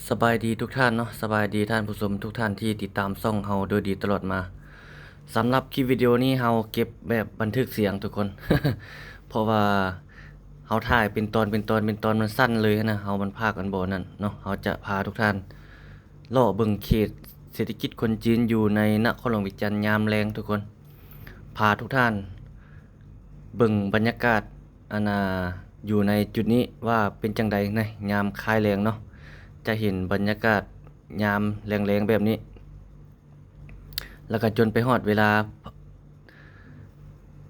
ສະບາຍດີທຸກທ່ານເນາະ, ສະບາຍດີທ່ານຜູ້ຊົມທຸກທ່ານທີ່ຕິດຕາມຊ່ອງເຮົາໂດຍດີຕະຫຼອດມາ. ສຳລັບຄລິບວິດີໂອນີ້ເຮົາເກັບແບບບັນທຶກສຽງທຸກຄົນ ເພາະວ່າເຮົາຖ່າຍເປັນຕອນ ເປັນຕອນ ເປັນຕອນ ມັນສັ້ນເລີຍນະ, ເຮົາມັນພາກກັນບໍ່ນັ້ນເນາະ. ເຮົາຈະພາທຸກທ່ານເລາະເບິ່ງເຂດເສດຖະກິດຄົນຈີນຢູ່ໃນນະຄອນຫຼວງວຽງຈັນຍາມແລງທຸກຄົນ, ພາທຸກທ່ານເບິ່ງບັນຍາກາດ ອັນນ່າ ຢູ່ໃນຈຸດນີ້ວ່າເປັນຈັ່ງໃດໃນຍາມຄ້າຍແລງເນາະ, ຈະເຫັນບັນຍາກາດຍາມແລງໆແບບນີ້ ແລ້ວກໍຈົນໄປຮອດເວລາ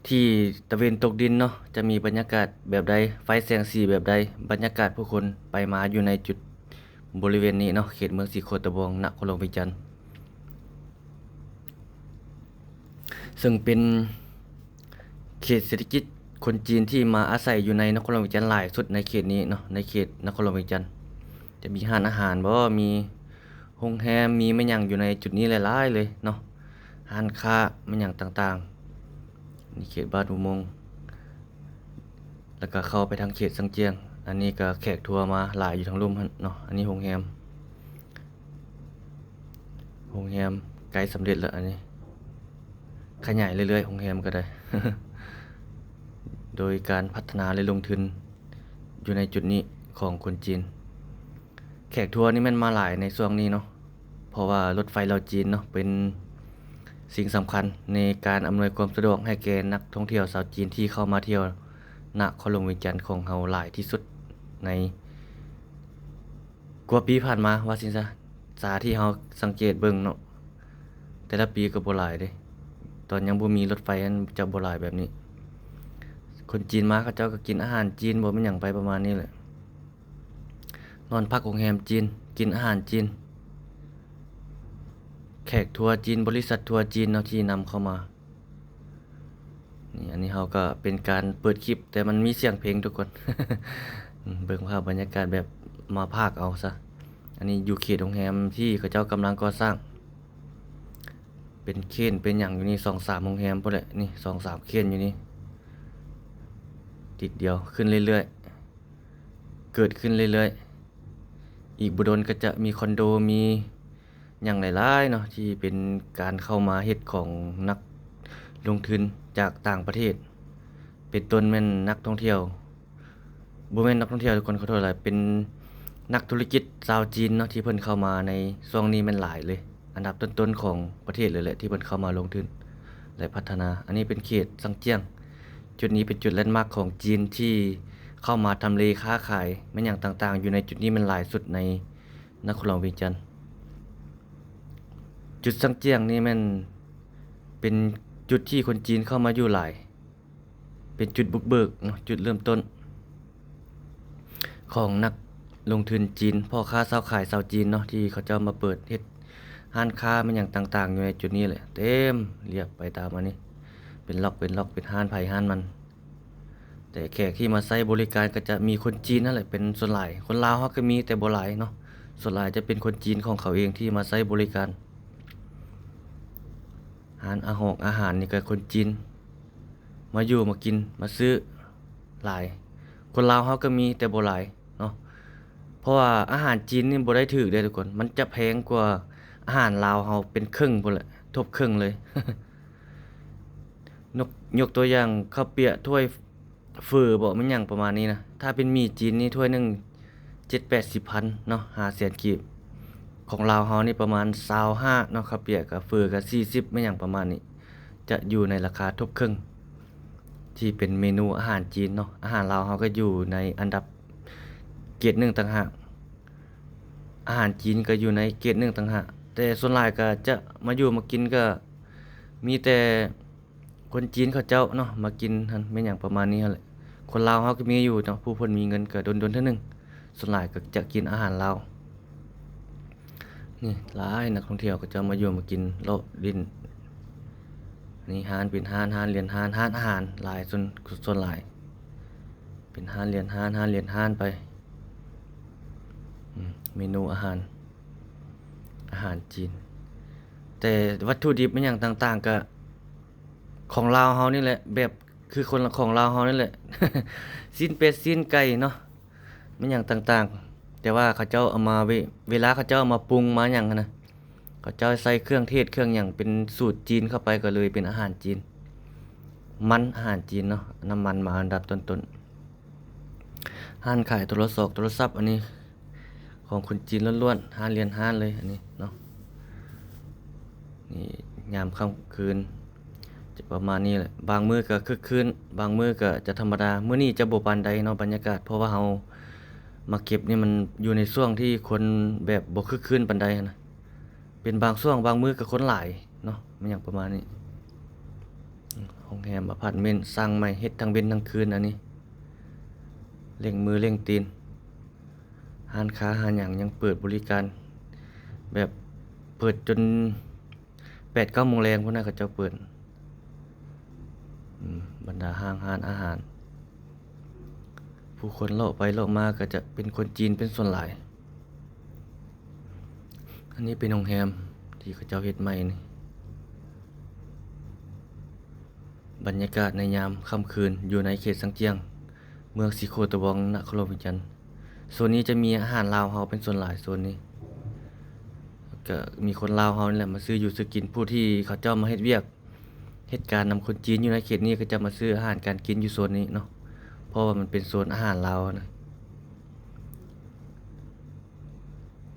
ທີ່ຕາເວັນຕົກດິນເນາະ, ຈະມີບັນຍາກາດແບບໃດ, ໄຟແສງສີແບບໃດ, ບັນຍາກາດຜູ້ຄົນໄປມາຢູ່ໃນຈຸດບໍລິເວນນີ້ເນາະ, ເຂດເມືອງສີໂຄດຕະບອງ ນະຄອນຫຼວງວຽງຈັນ. ເຊິ່ງເປັນເຂດເສດຖະກິດຄົນຈີນທີ່ມາອາໄສຢູ່ໃນນະຄອນຫຼວງວຽງຈັນຫຼາຍສຸດໃນເຂດນີ້ເນາະ, ໃນເຂດນະຄອນຫຼວງວຽງຈັນ ຈະມີຮ້ານອາຫານບໍ ມີໂຮງແຮມ ມີແມ່ນຫຍັງຢູ່ໃນຈຸດນີ້ຫຼາຍໆເລີຍເນາະ, ຮ້ານຄ້າແມ່ນຫຍັງຕ່າງໆ. ນີ້ເຂດບ້ານອຸໂມງ ແລ້ວກໍເຂົ້າໄປທາງເຂດຊາງຈຽງ. ອັນນີ້ກໍແຂກທົວມາຫຼາຍຢູ່ທາງລຸ່ມຫັ້ນເນາະ. ອັນນີ້ໂຮງແຮມ ໂຮງແຮມໃກ້ສຳເລັດແລ້ວ, ອັນນີ້ຂະຫຍາຍເລື້ອຍໆ ໂຮງແຮມກໍໄດ້ ໂດຍການພັດທະນາ ແລະ ລົງທຶນຢູ່ໃນຈຸດນີ້ຂອງຄົນຈີນ. ແຂກທົວນີ້ແມ່ນມາຫຼາຍໃນຊ່ວງນີ້ເນາະ, ເພາະວ່າລົດໄຟລາວຈີນເນາະ ເປັນສິ່ງສຳຄັນໃນການອຳນວຍຄວາມສະດວກໃຫ້ແກ່ນັກທ່ອງທ່ຽວຊາວຈີນທີ່ເຂົ້າມາທ່ຽວນະຄອນຫຼວງວຽງຈັນຂອງເຮົາຫຼາຍທີ່ສຸດໃນ ກວ່າປີຜ່ານມາວ່າຊັ້ນຊະ, ຈາກທີ່ເຮົາສັງເກດເບິ່ງເນາະ, ແຕ່ລະປີກໍບໍ່ຫຼາຍເດ້. ຕອນຍັງບໍ່ມີລົດໄຟຫັ້ນຈະບໍ່ຫຼາຍແບບນີ້. ຄົນຈີນມາ ເຂົາເຈົ້າກໍກິນອາຫານຈີນບໍ ແມ່ນຫຍັງໄປປະມານນີ້ແຫຼະ, ນອນພັກໂຮງແຮມຈີນ, ກິນອາຫານຈີນ, ແຂກທົວຈີນ, ບໍລິສັດທົວຈີນເນາະ ທີ່ນຳເຂົ້າມາ. ນີ້ ອັນນີ້ເຮົາກໍເປັນການເປີດຄລິບ ແຕ່ມັນມີສຽງເພງທຸກຄົນ ເບິ່ງພາບບັນຍາກາດແບບມາພາກເອົາຊະ. ອັນນີ້ຢູ່ເຂດໂຮງແຮມທີ່ເຂົາເຈົ້າກຳລັງກໍ່ສ້າງ ເປັນເຂນເປັນຫຍັງຢູ່ນີ້ ສອງສາມໂຮງແຮມພຸ້ນແຫຼະ. ນີ້ ສອງສາມເຂນຢູ່ນີ້ ຕິດດຽວ ຂຶ້ນເລື້ອຍໆ ເກີດຂຶ້ນເລື້ອຍໆ. ອີກບໍ່ດົນກໍຈະມີຄອນໂດ ມີຫຍັງຫຼາຍໆເນາະ ທີ່ເປັນການເຂົ້າມາເຮັດຂອງນັກລົງທຶນຈາກຕ່າງປະເທດ, ເປັນຕົ້ນແມ່ນນັກທ່ອງທ່ຽວ ບໍ່ແມ່ນນັກທ່ອງທ່ຽວທຸກຄົນ ຂໍໂທດຫຼາຍ, ເປັນນັກທຸລະກິດຊາວຈີນເນາະ ທີ່ເພິ່ນເຂົ້າມາໃນຊ່ວງນີ້ແມ່ນຫຼາຍເລີຍ. ອັນດັບຕົ້ນໆຂອງປະເທດເລີຍແຫຼະ ທີ່ເພິ່ນເຂົ້າມາລົງທຶນ ແລະ ພັດທະນາ. ອັນນີ້ເປັນເຂດຊາງຈຽງ, ຈຸດນີ້ເປັນຈຸດແລນມາກຂອງຈີນທີ່ເຂົ້າມາທຳເລຄ້າຂາຍແມ່ນຫຍັງຕ່າງໆ ຢູ່ໃນຈຸດນີ້ແມ່ນຫຼາຍສຸດໃນນະຄອນຫຼວງວຽງຈັນ. ຈຸດຊາງຈຽງນີ້ແມ່ນເປັນຈຸດທີ່ຄົນຈີນເຂົ້າມາຢູ່ຫຼາຍ. ເປັນຈຸດບຸກເບີກເນາະ ຈຸດເລີ່ມຕົ້ນຂອງນັກລົງທຶນຈີນ, ພໍ່ຄ້າຊາວຂາຍຊາວຈີນເນາະ ທີ່ເຂົາເຈົ້າມາເປີດເຮັດຮ້ານຄ້າແມ່ນຫຍັງຕ່າງໆ ຢູ່ໃນຈຸດນີ້ແຫຼະ. ເຕັມລຽບໄປຕາມອັນນີ້ ເປັນລັອກເປັນລັອກ ເປັນຮ້ານໃຜຮ້ານມັນ. ແຕ່ແຂກທີ່ມາໃຊ້ບໍລິການກໍຈະມີຄົນຈີນນັ້ນແຫຼະເປັນສ່ວນຫຼາຍ, ຄົນລາວເຮົາກໍມີແຕ່ບໍ່ຫຼາຍເນາະ, ສ່ວນຫຼາຍຈະເປັນຄົນຈີນຂອງເຂົາເອງທີ່ມາໃຊ້ບໍລິການ. ຮ້ານອາຫອກອາຫານນີ້ກໍຄົນຈີນມາຢູ່ມາກິນມາຊື້ຫຼາຍ, ຄົນລາວເຮົາກໍມີແຕ່ບໍ່ຫຼາຍເນາະ. ເພາະວ່າອາຫານຈີນນີ້ບໍ່ໄດ້ຖືກເດ້ທຸກຄົນ, ມັນຈະແພງກວ່າອາຫານລາວເຮົາເປັນເຄິ່ງພຸ້ນແຫຼະ, ທົບເຄິ່ງເລີຍ. ຍົກ ຍົກຕົວຢ່າງເຂົ້າປຽກຖ້ວຍ ເຝີບໍ ແມ່ນຫຍັງປະມານນີ້ນະ, ຖ້າເປັນໝີ່ຈີນນີ້ຖ້ວຍໜຶ່ງເຈັດແປດສິບພັນເນາະ, ຫ້າແສນກີບ. ຂອງລາວເຮົານີ້ປະມານຊາວຫ້າເນາະ, ເຂົ້າປຽກກະເຝີກະສີ່ສິບ ແມ່ນຫຍັງປະມານນີ້, ຈະຢູ່ໃນລາຄາທົບເຄິ່ງ ທີ່ເປັນເມນູອາຫານຈີນເນາະ. ອາຫານລາວເຮົາກະຢູ່ໃນອັນດັບເກຣດໜຶ່ງຕ່າງຫາກ, ອາຫານຈີນກະຢູ່ໃນເກຣດໜຶ່ງຕ່າງຫາກ, ແຕ່ສ່ວນຫຼາຍກະຈະມາຢູ່ມາກິນກະມີແຕ່ ຄົນຈີນເຂົາເຈົ້າເນາະ ມາກິນຫັ້ນແມ່ນຫຍັງປະມານນີ້ຫັ້ນແຫຼະ. ຄົນລາວເຮົາກໍມີຢູ່ເນາະ, ຜູ້ເພິ່ນມີເງິນກໍດົນໆເທື່ອໜຶ່ງ, ສ່ວນຫຼາຍກໍຈະກິນອາຫານລາວ. ນີ້ຫຼາຍນັກທ່ອງທ່ຽວເຂົາເຈົ້າມາຢູ່ມາກິນເລາະຫຼິ້ນ. ນີ້ຮ້ານເປັນຮ້ານ, ຮ້ານລຽນຮ້ານ, ຮ້ານອາຫານຫຼາຍ, ສ່ວນ ສ່ວນຫຼາຍເປັນຮ້ານລຽນຮ້ານ, ຮ້ານລຽນຮ້ານໄປ. ອືມ ເມນູອາຫານ ອາຫານຈີນ, ແຕ່ວັດຖຸດິບອີ່ຫຍັງຕ່າງໆ ກະຂອງລາວເຮົານີ້ແຫຼະ, ແບບຄືຄົນລະ ຂອງລາວເຮົານີ້ແຫຼະ, ຊີ້ນເປັດ ຊີ້ນໄກ່ເນາະ, ແມ່ນຫຍັງຕ່າງ ແຕ່ວ່າເຂົາເຈົ້າເອົາມາ ເວ ເວລາເຂົາເຈົ້າເອົາມາປຸງມາຫຍັງຫັ້ນນະ ເຂົາເຈົ້າໃສ່ເຄື່ອງເທດເຄື່ອງຫຍັງເປັນສູດຈີນເຂົ້າໄປ ກໍເລີຍເປັນອາຫານຈີນ ມັນອາຫານຈີນເນາະ ນ້ຳມັນມາອັນດັບຕົ້ນໆ. ຮ້ານຂາຍໂທລະສອກໂທລະສັບ ອັນນີ້ຂອງຄົນຈີນລ້ວນໆ ຮ້ານລຽນຮ້ານເລີຍ ອັນນີ້ເນາະ. ນີ້ຍາມຄ່ຳຄືນຈະປະມານນີ້ແຫຼະ ບາງມື້ກໍຄຶກຄື້ນ ບາງມື້ກໍຈະທຳມະດາ. ມື້ນີ້ຈະບໍ່ປານໃດເນາະບັນຍາກາດ ເພາະວ່າເຮົາມາເກັບນີ້ ມັນຢູ່ໃນຊ່ວງທີ່ຄົນແບບບໍ່ຄຶກຄື້ນປານໃດຫັ້ນນະ ເປັນບາງຊ່ວງບາງມື້ກໍຄົນຫຼາຍເນາະ ແມ່ນຫຍັງປະມານນີ້. ໂຮງແຮມອາພາດເມັນສ້າງໃໝ່ ເຮັດທັງເວັນທັງຄືນ ອັນນີ້ເລັ່ງມືເລັ່ງຕີນ. ຮ້ານຄ້າຮ້ານຫຍັງຍັງເປີດບໍລິການ ແບບເປີດຈົນແປດເກົ້າໂມງແລງພຸ້ນນະ ເຂົາເຈົ້າເປີດ. ອືມ ບັນດາຫ້າງຮ້ານອາຫານ ຜູ້ຄົນເລາະໄປເລາະມາກໍຈະເປັນຄົນຈີນເປັນສ່ວນຫຼາຍ. ອັນນີ້ເປັນໂຮງແຮມທີ່ເຂົາເຈົ້າເຮັດໃໝ່ນີ້ ບັນຍາກາດໃນຍາມຄ່ຳຄືນຢູ່ໃນເຂດຊາງຈຽງ ເມືອງສີໂຄດຕະບອງ ນະຄອນຫຼວງວຽງຈັນ. ໂຊນນີ້ຈະມີອາຫານລາວເຮົາເປັນສ່ວນຫຼາຍ ໂຊນນີ້ ກໍມີຄົນລາວເຮົານີ້ແຫຼະມາຊື້ຢູ່ຊື້ກິນ ຜູ້ທີ່ເຂົາເຈົ້າມາເຮັດວຽກ ເຮັດການນຳຄົນຈີນຢູ່ໃນເຂດນີ້ ກໍຈະມາຊື້ອາຫານການກິນຢູ່ໂຊນນີ້ເນາະ ເພາະວ່າມັນເປັນໂຊນອາຫານລາວນະ.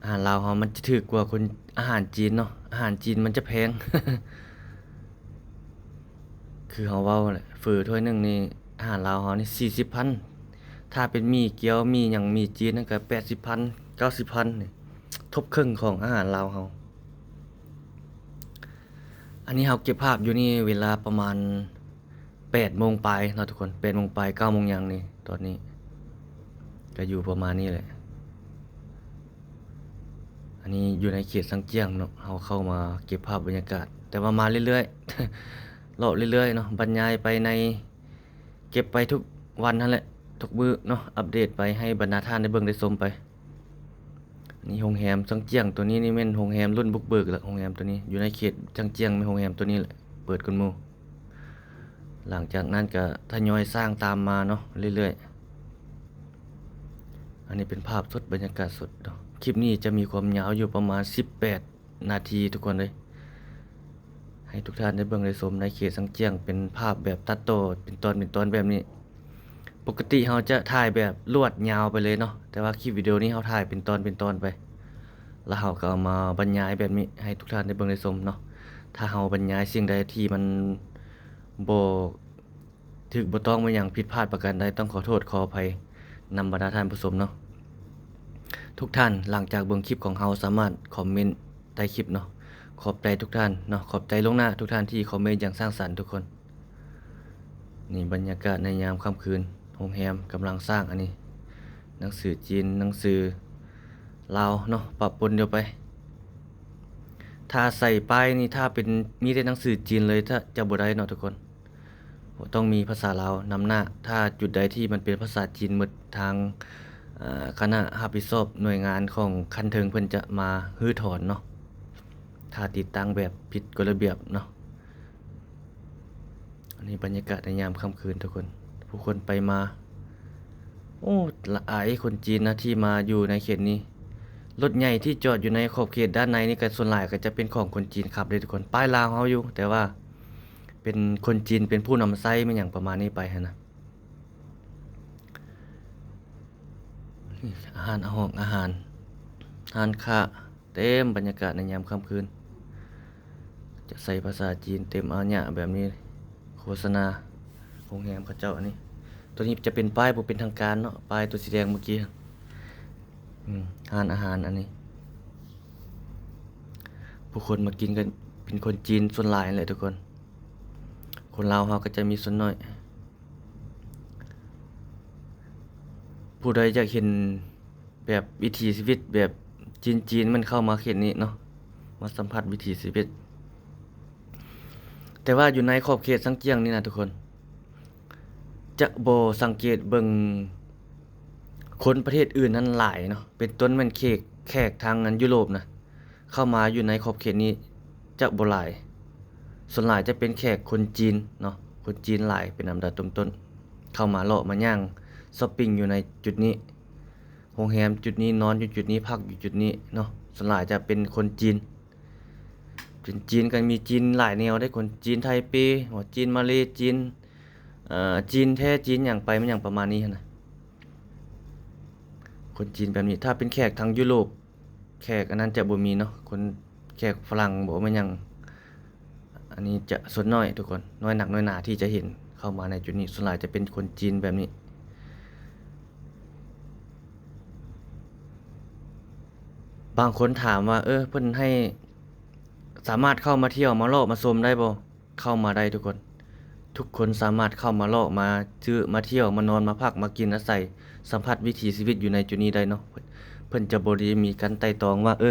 ອາຫານລາວເຮົາມັນຈະຖືກກວ່າຄົນ ອາຫານຈີນເນາະ ອາຫານຈີນມັນຈະແພງ ຄືເຮົາເວົ້າແຫຼະ ເຝີຖ້ວຍໜຶ່ງນີ້ ອາຫານລາວເຮົານີ້ສີ່ສິບພັນ ຖ້າເປັນໝີ່ກຽວ ໝີ່ຫຍັງ ໝີ່ຈີນນັ້ນກໍແປດສິບພັນ ເກົ້າສິບພັນ ນີ້ ທົບເຄິ່ງຂອງອາຫານລາວເຮົາ. ອັນນີ້ເຮົາເກັບພາບຢູ່ນີ້ເວລາປະມານແປດໂມງປາຍເນາະທຸກຄົນ ແປດໂມງປາຍ ເກົ້າໂມງຫຍັງນີ້ ຕອນນີ້ກໍຢູ່ປະມານນີ້ແຫຼະ. ອັນນີ້ຢູ່ໃນເຂດຊາງຈຽງເນາະ ເຮົາເຂົ້າມາເກັບພາບບັນຍາກາດ ແຕ່ວ່າມາເລື້ອຍໆ ເລາະເລື້ອຍໆເນາະ ບັນຍາຍໄປໃນ ເກັບໄປທຸກວັນຫັ້ນແຫຼະ ທຸກມື້ເນາະ ອັບເດດໄປໃຫ້ບັນດາທ່ານໄດ້ເບິ່ງໄດ້ຊົມໄປ. ນີ້ໂຮງແຮມຊາງຈຽງ ໂຕນີ້ນີ້ແມ່ນໂຮງແຮມລຸ້ນບຸກເບີກລະ ໂຮງແຮມໂຕນີ້ຢູ່ໃນເຂດຊາງຈຽງ ແມ່ນໂຮງແຮມໂຕນີ້ແຫຼະເປີດກ່ອນໝູ່ ຫຼັງຈາກນັ້ນກະທະຍອຍສ້າງຕາມມາເນາະເລື້ອຍໆ. ອັນນີ້ເປັນພາບສົດ ບັນຍາກາດສົດເນາະ. ຄລິບນີ້ຈະມີຄວາມຍາວຢູ່ປະມານສິບແປດນາທີທຸກຄົນເອີຍ ໃຫ້ທຸກທ່ານໄດ້ເບິ່ງໄດ້ຊົມໃນເຂດຊາງຈຽງ ເປັນພາບແບບຕັດຕໍ່ເປັນຕອນເປັນຕອນແບບນີ້. ປົກກະຕິເຮົາຈະຖ່າຍແບບລວດຍາວໄປເລີຍເນາະ ແຕ່ວ່າຄລິບວິດີໂອນີ້ເຮົາຖ່າຍເປັນຕອນເປັນຕອນໄປ ແລ້ວເຮົາກໍເອົາມາບັນຍາຍແບບນີ້ໃຫ້ທຸກທ່ານໄດ້ເບິ່ງໄດ້ຊົມເນາະ. ຖ້າເຮົາບັນຍາຍສິ່ງໃດທີ່ມັນບໍ່ຖືກບໍ່ຕ້ອງ ບໍ່ຫຍັງຜິດພາດປະການໃດ ຕ້ອງຂໍໂທດຂໍອະໄພນຳບັນດາທ່ານຜູ້ຊົມເນາະ. ທຸກທ່ານຫຼັງຈາກເບິ່ງຄລິບຂອງເຮົາສາມາດຄອມເມັນໃຕ້ຄລິບເນາະ. ຂອບໃຈທຸກທ່ານເນາະ ຂອບໃຈລ່ວງໜ້າທຸກທ່ານທີ່ຄອມເມັນຢ່າງສ້າງສັນທຸກຄົນ. ນີ້ບັນຍາກາດໃນຍາມຄ່ຳຄືນ ໂຮງແຮມກຳລັງສ້າງ ອັນນີ້ໜັງສືຈີນ ໜັງສືລາວເນາະ ປະປົນຢູ່ໄປ. ຖ້າໃສ່ປ້າຍນີ້ ຖ້າເປັນ ມີແຕ່ໜັງສືຈີນເລີຍ ຈະ ຈະບໍ່ໄດ້ເນາະທຸກຄົນ ຕ້ອງມີພາສາລາວນຳໜ້າ. ຖ້າຈຸດໃດທີ່ມັນເປັນພາສາຈີນໝົດ ທາງ ເອີ ຄະນະຮັບຜິດຊອບໜ່ວຍງານຂອງຂັ້ນເທິງເພິ່ນຈະມາຮື້ຖອນເນາະ ຖ້າຕິດຕັ້ງແບບຜິດກົດລະບຽບເນາະ. ອັນນີ້ບັນຍາກາດໃນຍາມຄ່ຳຄືນທຸກຄົນ ຜູ້ຄົນໄປມາ ໂອ້ ຫຼາຍຄົນຈີນນະທີ່ມາຢູ່ໃນເຂດນີ້. ລົດໃຫຍ່ທີ່ຈອດຢູ່ໃນຂອບເຂດດ້ານໃນນີ້ກໍສ່ວນຫຼາຍກໍຈະເປັນຂອງຄົນຈີນຂັບເດ້ທຸກຄົນ ປ້າຍລາວເຮົາຢູ່ ແຕ່ວ່າເປັນຄົນຈີນເປັນຜູ້ນຳໃຊ້ ແມ່ນຫຍັງປະມານນີ້ໄປຫັ້ນນະ. ນີ້ຮ້ານອາຫອງອາຫານ ຮ້ານຄ້າ ເຕັມບັນຍາກາດໃນຍາມຄ່ຳຄືນ ຈະໃຊ້ພາສາຈີນເຕັມອາຍະແບບນີ້ ໂຄສະນາໂຮງແຮມເຂົາເຈົ້າ. ອັນນີ້ ໂຕນີ້ຈະເປັນປ້າຍບໍ່ເປັນທາງການເນາະ ປ້າຍໂຕສີແດງເມື່ອກີ້ ອືມ ຮ້ານອາຫານ. ອັນນີ້ຜູ້ຄົນມາກິນກໍເປັນຄົນຈີນສ່ວນຫຼາຍແຫຼະທຸກຄົນ ຄົນລາວເຮົາກໍຈະມີສ່ວນໜ້ອຍ. ຜູ້ໃດຢາກເຫັນແບບວິຖີຊີວິດແບບຈີນໆ ມັນເຂົ້າມາເຂດນີ້ເນາະ ມາສຳຜັດວິຖີຊີວິດ. ແຕ່ວ່າຢູ່ໃນຂອບເຂດຊາງຈຽງນີ້ນະທຸກຄົນ ຈະບໍ່ສັງເກດເບິ່ງຄົນປະເທດອື່ນນັ້ນຫຼາຍເນາະ ເປັນຕົ້ນແມ່ນເຂກ ແຂກທາງອັນຢູໂຣບນະ ເຂົ້າມາຢູ່ໃນຂອບເຂດນີ້ຈະບໍ່ຫຼາຍ ສ່ວນຫຼາຍຈະເປັນແຂກຄົນຈີນເນາະ ຄົນຈີນຫຼາຍເປັນອັນດັບຕົ້ນໆ ເຂົ້າມາເລາະມາຍ່າງຊັອບປິງຢູ່ໃນຈຸດນີ້. ໂຮງແຮມຈຸດນີ້ ນອນຢູ່ຈຸດນີ້ ພັກຢູ່ຈຸດນີ້ເນາະ. ສ່ວນຫຼາຍຈະເປັນຄົນຈີນ ເປັນຈີນ ກໍມີຈີນຫຼາຍແນວເດ້ ຄົນຈີນໄທເປ ຫົວຈີນມາເລ ຈີນ ເອີ ຈີນແທ້ ຈີນຫຍັງໄປ ມັນຫຍັງປະມານນີ້ຫັ້ນນະ ຄົນຈີນແບບນີ້. ຖ້າເປັນແຂກທາງຢູໂຣບ ແຂກອັນນັ້ນຈະບໍ່ມີເນາະ ຄົນ ແຂກຝຣັ່ງບໍ ແມ່ນຫຍັງ ອັນນີ້ຈະສ່ວນໜ້ອຍທຸກຄົນ ນ້ອຍໜັກນ້ອຍໜາທີ່ຈະເຫັນເຂົ້າມາໃນຈຸດນີ້ ສ່ວນຫຼາຍຈະເປັນຄົນຈີນແບບນີ້. ບາງຄົນຖາມວ່າ ເອີ ເພິ່ນໃຫ້ສາມາດເຂົ້າມາທ່ຽວມາເລາະມາຊົມໄດ້ບໍ່? ເຂົ້າມາໄດ້ທຸກຄົນ ທຸກຄົນສາມາດເຂົ້າມາເລາະມາຊື້ມາທ່ຽວມານອນມາພັກມາກິນອາໄສ ສຳຜັດວິຖີຊີວິດຢູ່ໃນຈຸດນີ້ໄດ້ເນາະ. ເພິ່ນ ເພິ່ນຈະບໍ່ໄດ້ມີການໄຕ່ຕອງວ່າ ເອີ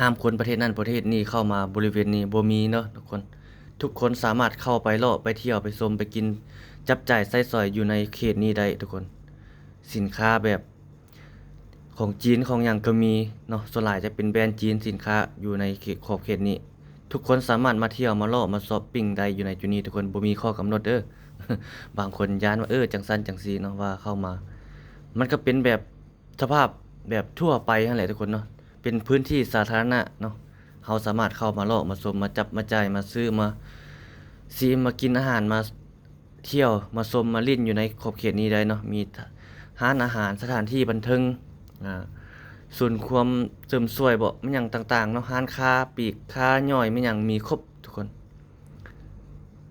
ຫ້າມຄົນປະເທດນັ້ນປະເທດນີ້ເຂົ້າມາບໍລິເວນນີ້ ບໍ່ມີເນາະທຸກຄົນ. ທຸກຄົນສາມາດເຂົ້າໄປເລາະໄປທ່ຽວໄປຊົມໄປກິນ ຈັບຈ່າຍໃຊ້ສອຍຢູ່ໃນເຂດນີ້ໄດ້ທຸກຄົນ. ສິນຄ້າແບບຂອງຈີນຂອງຫຍັງກໍມີເນາະ ສ່ວນຫຼາຍຈະເປັນແບຣນຈີນ ສິນຄ້າຢູ່ໃນເຂດ ຂອບເຂດນີ້. ທຸກຄົນສາມາດມາທ່ຽວມາເລາະມາຊັອບປິງໄດ້ຢູ່ໃນຈຸດນີ້ທຸກຄົນ ບໍ່ມີຂໍ້ກຳນົດເດີ້. ບາງຄົນຢ້ານວ່າ ເອີ ຈັ່ງຊັ້ນຈັ່ງຊີ້ເນາະ ວ່າເຂົ້າມາ ມັນກໍເປັນແບບ ສະພາບແບບທົ່ວໄປຫັ້ນແຫຼະທຸກຄົນເນາະ ເປັນພື້ນທີ່ສາທາລະນະເນາະ. ເຮົາສາມາດເຂົ້າມາເລາະມາຊົມ ມາຈັບມາຈ່າຍ ມາຊື້ມາຊີມ ມາກິນອາຫານ ມາທ່ຽວມາຊົມມາຫຼິ້ນຢູ່ໃນຂອບເຂດນີ້ໄດ້ເນາະ. ມີຮ້ານອາຫານ ສະຖານທີ່ບັນເທີງ ອາ ສູນຄວາມເສີມສວຍບໍ ແມ່ນຫຍັງຕ່າງໆເນາະ ຮ້ານຄ້າປີກຄ້າຍ່ອຍ ແມ່ນຫຍັງມີຄົບທຸກຄົນ.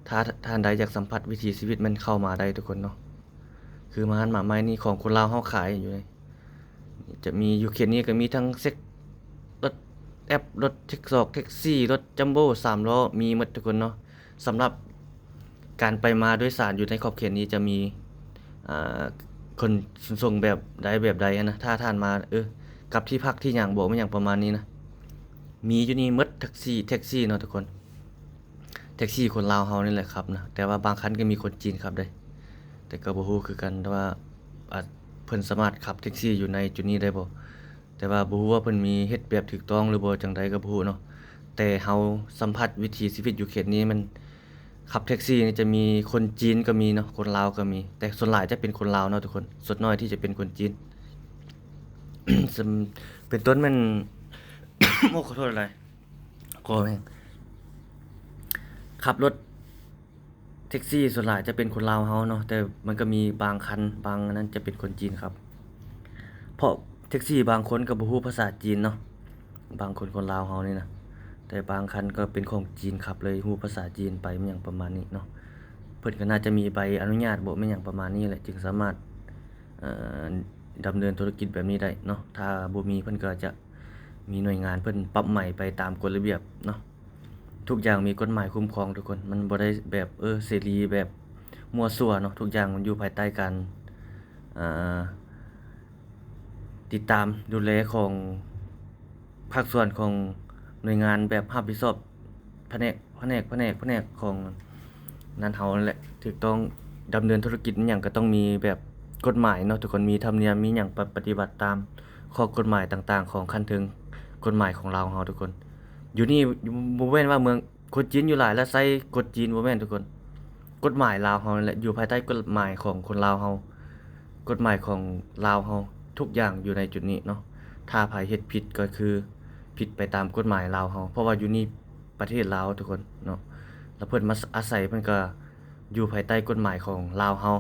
ຖ້າທ່ານໃດຢາກສຳຜັດວິຖີຊີວິດ ແມ່ນເຂົ້າມາໄດ້ທຸກຄົນເນາະ. ຄືມາຮ້ານໝາກໄມ້ນີ້ ຂອງຄົນລາວເຮົາຂາຍຢູ່ນີ້ ຈະມີຢູ່ເຂດນີ້ ກໍມີທັງເຊັກ ລົດແອັບ ລົດເຊັກສອກ ແທັກຊີ ລົດຈັມໂບ້ ສາມລໍ້ ມີໝົດທຸກຄົນເນາະ. ສຳລັບການໄປມາໂດຍສານຢູ່ໃນຂອບເຂດນີ້ ຈະມີ ອ່າ ຂົນສົ່ງແບບໃດແບບໃດຫັ້ນນະ ຖ້າທ່ານມາ ເອີ ກັບທີ່ພັກທີ່ຫຍັງບໍ ແມ່ນຫຍັງປະມານນີ້ນະ ມີຢູ່ນີ້ໝົດ ແທັກຊີ ແທັກຊີເນາະທຸກຄົນ. ແທັກຊີຄົນລາວເຮົານີ້ແຫຼະຂັບນະ ແຕ່ວ່າບາງຄັນກໍມີຄົນຈີນຂັບເດ້ ແຕ່ກໍບໍ່ຮູ້ຄືກັນວ່າ ອາດ ເພິ່ນສາມາດຂັບແທັກຊີຢູ່ໃນຈຸດນີ້ໄດ້ບໍ່ ແຕ່ວ່າບໍ່ຮູ້ວ່າເພິ່ນມີເຮັດແບບຖືກຕ້ອງຫຼືບໍ່ ຈັ່ງໃດກໍບໍ່ຮູ້ເນາະ. ແຕ່ເຮົາສຳຜັດວິຖີຊີວິດຢູ່ເຂດນີ້ ມັນຂັບແທັກຊີນີ້ຈະມີຄົນຈີນກໍມີເນາະ ຄົນລາວກໍມີ ແຕ່ສ່ວນຫຼາຍຈະເປັນຄົນລາວເນາະທຸກຄົນ ສ່ວນໜ້ອຍທີ່ຈະເປັນຄົນຈີນ ເປັນຕົ້ນແມ່ນ ໂອ້ ຂໍໂທດຫຼາຍ ກໍແມ່ນ ຂັບລົດແທັກຊີສ່ວນຫຼາຍຈະເປັນຄົນລາວເຮົາເນາະ ແຕ່ມັນກໍມີບາງຄັນ ບາງອັນນັ້ນຈະເປັນຄົນຈີນຂັບ ເພາະແທັກຊີບາງຄົນກໍບໍ່ຮູ້ພາສາຈີນເນາະ ບາງຄົນຄົນລາວເຮົານີ້ນະ ແຕ່ບາງຄັນກໍເປັນຂອງຈີນຂັບ ເລີຍຮູ້ພາສາຈີນໄປ ແມ່ນຫຍັງປະມານນີ້ເນາະ. ເພິ່ນກໍໜ້າຈະມີໃບອະນຸຍາດບໍ ແມ່ນຫຍັງປະມານນີ້ແຫຼະ ຈຶ່ງສາມາດ ເອີ ດຳເນີນທຸລະກິດແບບນີ້ໄດ້ເນາະ. ຖ້າບໍ່ມີ ເພິ່ນກໍຈະມີໜ່ວຍງານເພິ່ນປັບໃໝໄປຕາມກົດລະບຽບເນາະ. ທຸກຢ່າງມີກົດໝາຍຄຸ້ມຄອງທຸກຄົນ ມັນບໍ່ໄດ້ແບບ ເອີ ເສລີແບບມົ້ວຊົ່ວເນາະ. ທຸກຢ່າງມັນຢູ່ພາຍໃຕ້ການ ເອີ ຕິດຕາມດູແລຂອງພາກສ່ວນຂອງໜ່ວຍງານແບບຮັບຜິດຊອບ ພະແນກ ພະແນກ ພະແນກ ພະແນກຂອງນັ້ນເຮົານັ້ນແຫຼະ ຖືກຕ້ອງດຳເນີນທຸລະກິດອີ່ຫຍັງກໍຕ້ອງມີແບບກົດໝາຍເນາະທຸກຄົນ ມີທຳນຽມ ມີຫຍັງປະ ປະຕິບັດຕາມຂໍ້ກົດໝາຍຕ່າງໆຂອງຂັ້ນເທິງ ກົດໝາຍຂອງລາວເຮົາທຸກຄົນ. ຢູ່ນີ້ບໍ່ແມ່ນວ່າເມືອງ ຄົນຈີນຢູ່ຫຼາຍແລ້ວໃຊ້ກົດຈີນ ບໍ່ແມ່ນທຸກຄົນ. ກົດໝາຍລາວເຮົານັ້ນແຫຼະ ຢູ່ພາຍໃຕ້ກົດໝາຍຂອງຄົນລາວເຮົາ ກົດໝາຍຂອງລາວເຮົາ ທຸກຢ່າງຢູ່ໃນຈຸດນີ້ເນາະ. ຖ້າໃຜເຮັດຜິດກໍຄືຜິດໄປຕາມກົດໝາຍລາວເຮົາ ເພາະວ່າຢູ່ນີ້ປະເທດລາວທຸກຄົນເນາະ ແລ້ວເພິ່ນມາອາໄສ ເພິ່ນກໍຢູ່ພາຍໃຕ້ກົດໝາຍຂອງລາວເຮົາ.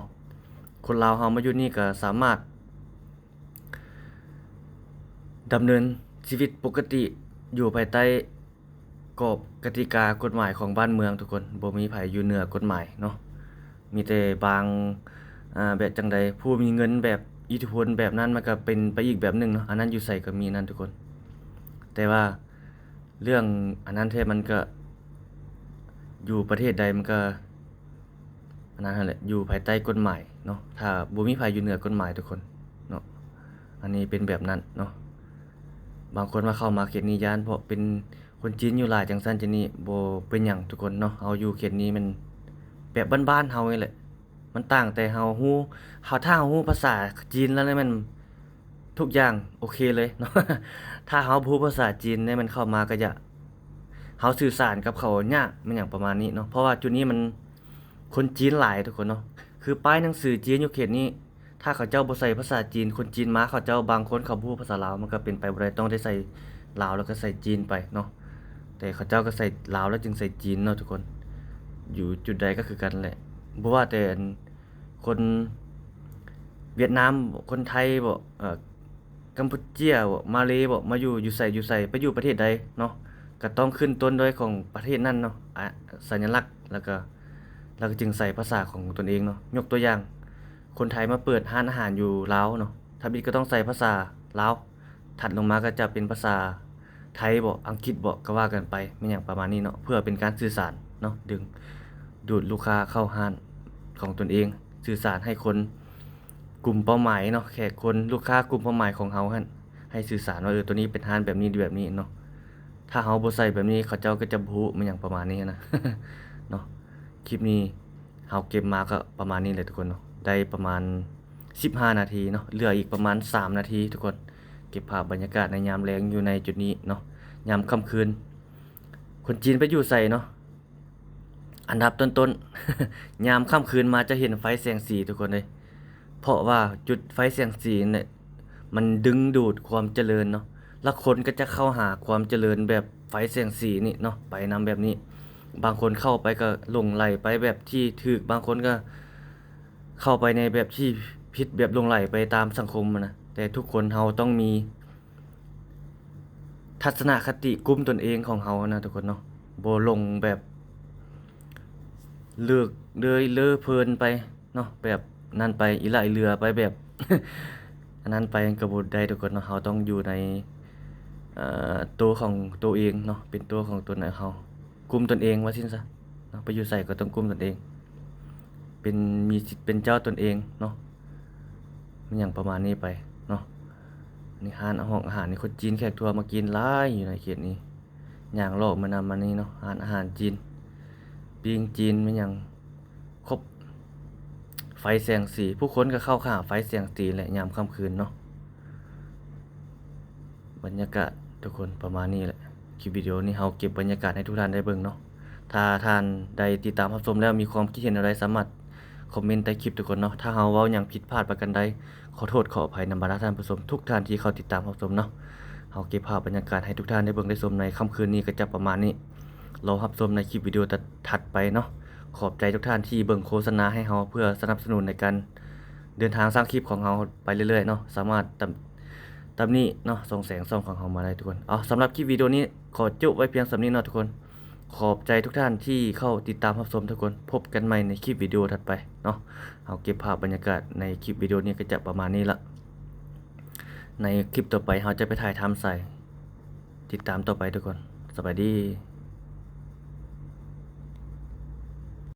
ຄົນລາວເຮົາມາຢູ່ນີ້ກໍສາມາດ ດຳເນີນຊີວິດປົກກະຕິ ຢູ່ພາຍໃຕ້ກອບກະຕິກາກົດໝາຍຂອງບ້ານເມືອງທຸກຄົນ ບໍ່ມີໃຜຢູ່ເໜືອກົດໝາຍເນາະ. ມີແຕ່ບາງ ອາ ແບບຈັ່ງໃດ ຜູ້ມີເງິນແບບອິດທິພົນແບບນັ້ນ ມັນກໍເປັນໄປອີກແບບໜຶ່ງເນາະ ອັນນັ້ນຢູ່ໃສກໍມີນັ້ນທຸກຄົນ. ແຕ່ວ່າເລື່ອງອັນນັ້ນແທ້ ມັນກໍຢູ່ປະເທດໃດ ມັນກໍ ອັນນັ້ນຫັ້ນແຫຼະ ຢູ່ພາຍໃຕ້ກົດໝາຍເນາະ ຖ້າບໍ່ມີໃຜຢູ່ເໜືອກົດໝາຍທຸກຄົນເນາະ. ອັນນີ້ເປັນແບບນັ້ນເນາະ. ບາງຄົນວ່າເຂົ້າມາເຂດນີ້ຢ້ານ ເພາະເປັນຄົນຈີນຢູ່ຫຼາຍ ຈັ່ງຊັ້ນຈັ່ງນີ້ ບໍ່ເປັນຫຍັງທຸກຄົນເນາະ. ເຮົາຢູ່ເຂດນີ້ແມ່ນແບບບ້ານໆເຮົານີ້ແຫຼະ ມັນຕ່າງແຕ່ເຮົາຮູ້ ເຮົາ ຖ້າເຮົາຮູ້ພາສາຈີນແລ້ວນີ້ແມ່ນ ທຸກຢ່າງໂອເຄເລີຍເນາະ. ຖ້າເຮົາບໍ່ຮູ້ພາສາຈີນນີ້ ແມ່ນເຂົ້າມາກໍຈະ ເຮົາສື່ສານກັບເຂົາຍາກ ແມ່ນຫຍັງປະມານນີ້ເນາະ. ເພາະວ່າຈຸດນີ້ມັນຄົນຈີນຫຼາຍທຸກຄົນເນາະ ຄືປ້າຍໜັງສືຈີນຢູ່ເຂດນີ້ ຖ້າເຂົາເຈົ້າບໍ່ໃສ່ພາສາຈີນ ຄົນຈີນມາ ເຂົາເຈົ້າບາງຄົນເຂົາບໍ່ຮູ້ພາສາລາວ ມັນກໍເປັນໄປບໍ່ໄດ້ ຕ້ອງໄດ້ໃສ່ລາວ ແລ້ວກໍໃສ່ຈີນໄປເນາະ. ແຕ່ເຂົາເຈົ້າກໍໃສ່ລາວແລ້ວຈຶ່ງໃສ່ຈີນເນາະທຸກຄົນ. ຢູ່ຈຸດໃດກໍຄືກັນແຫຼະ ບໍ່ວ່າແຕ່ອັນ ຄົນຫວຽດນາມບໍ ຄົນໄທບໍ ເອີ ກຳປູເຈຍບໍ ມາເລບໍ ມາຢູ່ ຢູ່ໃສ ຢູ່ໃສ ໄປຢູ່ປະເທດໃດເນາະ ກໍຕ້ອງຂຶ້ນຕົ້ນດ້ວຍຂອງປະເທດນັ້ນເນາະ ອາ ສັນຍະລັກ ແລ້ວກໍ ແລ້ວກໍຈຶ່ງໃສ່ພາສາຂອງຕົນເອງເນາະ. ຍົກຕົວຢ່າງ ຄົນໄທມາເປີດຮ້ານອາຫານຢູ່ລາວເນາະ ທຳອິດກໍຕ້ອງໃສ່ພາສາລາວ ຖັດລົງມາກໍຈະເປັນພາສາໄທບໍ ອັງກິດບໍ ກໍວ່າກັນໄປ ແມ່ນຫຍັງປະມານນີ້ເນາະ ເພື່ອເປັນການສື່ສານເນາະ ດຶງດູດລູກຄ້າເຂົ້າຮ້ານຂອງຕົນເອງ ສື່ສານໃຫ້ຄົນກຸ່ມເປົ້າໝາຍເນາະ ແຂກຄົນ ລູກຄ້າກຸ່ມເປົ້າໝາຍຂອງເຮົາຫັ້ນ ໃຫ້ສື່ສານວ່າ ເອີ ໂຕນີ້ເປັນຮ້ານແບບນີ້ ແບບນີ້ເນາະ. ຖ້າເຮົາບໍ່ໃສ່ແບບນີ້ ເຂົາເຈົ້າກໍຈະບໍ່ຮູ້ ແມ່ນຫຍັງປະມານນີ້ນະ ເນາະ. ຄລິບນີ້ເຮົາເກັບມາກໍປະມານນີ້ແຫຼະທຸກຄົນເນາະ ໄດ້ປະມານສິບຫ້ານາທີເນາະ ເຫຼືອອີກປະມານສາມນາທີທຸກຄົນ. ເກັບພາບບັນຍາກາດໃນຍາມແລງຢູ່ໃນຈຸດນີ້ເນາະ ຍາມຄ່ຳຄືນ ຄົນຈີນໄປຢູ່ໃສເນາະ ອັນດັບຕົ້ນໆ ຍາມຄ່ຳຄືນມາຈະເຫັນໄຟແສງສີທຸກຄົນເອີຍ ເພາະວ່າຈຸດໄຟແສງສີນີ້ ມັນດຶງດູດຄວາມຈະເລີນເນາະ ແລ້ວຄົນກໍຈະເຂົ້າຫາຄວາມຈະເລີນແບບໄຟແສງສີນີ້ເນາະ ໄປນຳແບບນີ້. ບາງຄົນເຂົ້າໄປກໍຫຼົງໄຫຼໄປແບບທີ່ຖືກ ບາງຄົນກໍເຂົ້າໄປໃນແບບທີ່ຜິດ ແບບຫຼົງໄຫຼໄປຕາມສັງຄົມຫັ້ນນະ. ແຕ່ທຸກຄົນເຮົາຕ້ອງມີທັດສະນະຄະຕິກຸມຕົນເອງຂອງເຮົານະທຸກຄົນເນາະ ບໍ່ຫຼົງແບບເລີກເລີຍ ເລີເພີນໄປ ເນາະ ແບບນັ້ນໄປ ອີຫຼາອີເຫຼືອໄປ ແບບອັນນັ້ນໄປ ມັນກໍບໍ່ໄດ້ທຸກຄົນເນາະ. ເຮົາຕ້ອງຢູ່ໃນ ເອີ ໂຕຂອງໂຕເອງເນາະ ເປັນໂຕຂອງຕົນເຮົາ ກຸມຕົນເອງວ່າຊັ້ນຊະເນາະ. ໄປຢູ່ໃສກໍຕ້ອງກຸມຕົນເອງ ເປັນ ມີສິດເປັນເຈົ້າຕົນເອງເນາະ ແມ່ນຫຍັງປະມານນີ້ໄປເນາະ. ນີ້ຮ້ານ ຫ້ອງອາຫານນີ້ ຄົນຈີນແຂກທົ່ວມາກິນຫຼາຍຢູ່ໃນເຂດນີ້. ຍ່າງເລາະມານຳມານີ້ເນາະ ຮ້ານອາຫານຈີນ ປີ້ງຈີນ ແມ່ນຫຍັງຄົບ ໄຟແສງສີ ຜູ້ຄົນກໍເຂົ້າຫາໄຟແສງສີແຫຼະ ຍາມຄ່ຳຄືນເນາະ. ບັນຍາກາດທຸກຄົນປະມານນີ້ແຫຼະ. ຄລິບວິດີໂອນີ້ເຮົາເກັບບັນຍາກາດໃຫ້ທຸກທ່ານໄດ້ເບິ່ງເນາະ. ຖ້າທ່ານໃດຕິດຕາມຮັບຊົມແລ້ວ ມີຄວາມຄິດເຫັນແນວໃດ ສາມາດຄອມເມັນໃຕ້ຄລິບທຸກຄົນເນາະ. ຖ້າເຮົາເວົ້າຫຍັງຜິດພາດປະການໃດ ຂໍໂທດຂໍອະໄພນຳບັນດາທ່ານຜູ້ຊົມທຸກທ່ານທີ່ເຂົ້າຕິດຕາມຮັບຊົມເນາະ. ເຮົາເກັບພາບບັນຍາກາດໃຫ້ທຸກທ່ານໄດ້ເບິ່ງໄດ້ຊົມໃນຄ່ຳຄືນນີ້ກໍຈະປະມານນີ້. ລໍຮັບຊົມໃນຄລິບວິດີໂອຖັດໄປເນາະ. ຂອບໃຈທຸກທ່ານທີ່ເບິ່ງໂຄສະນາໃຫ້ເຮົາ ເພື່ອສະໜັບສະໜູນໃນການເດີນທາງສ້າງຄລິບຂອງເຮົາໄປເລື້ອຍໆເນາະ. ສາມາດຕຳ ຕຳໜິເນາະ ສ່ອງແສງຊ່ອງຂອງເຮົາມາໄດ້ທຸກຄົນ. ເອົາ ສຳລັບຄລິບວິດີໂອນີ້ຂໍຈົບໄວ້ພຽງສ່ຳນີ້ເນາະທຸກຄົນ. ຂອບໃຈທຸກທ່ານທີ່ເຂົ້າຕິດຕາມຮັບຊົມທຸກຄົນ. ພົບກັນໃໝ່ໃນຄລິບວິດີໂອຖັດໄປເນາະ. ເຮົາເກັບພາບບັນຍາກາດໃນຄລິບວິດີໂອນີ້ກໍຈະປະມານນີ້ລະ. ໃນຄລິບຕໍ່ໄປເຮົາຈະໄປຖ່າຍທຳໃສ ຕິດຕາມຕໍ່ໄປທຸກຄົນ. ສະບາຍດີ.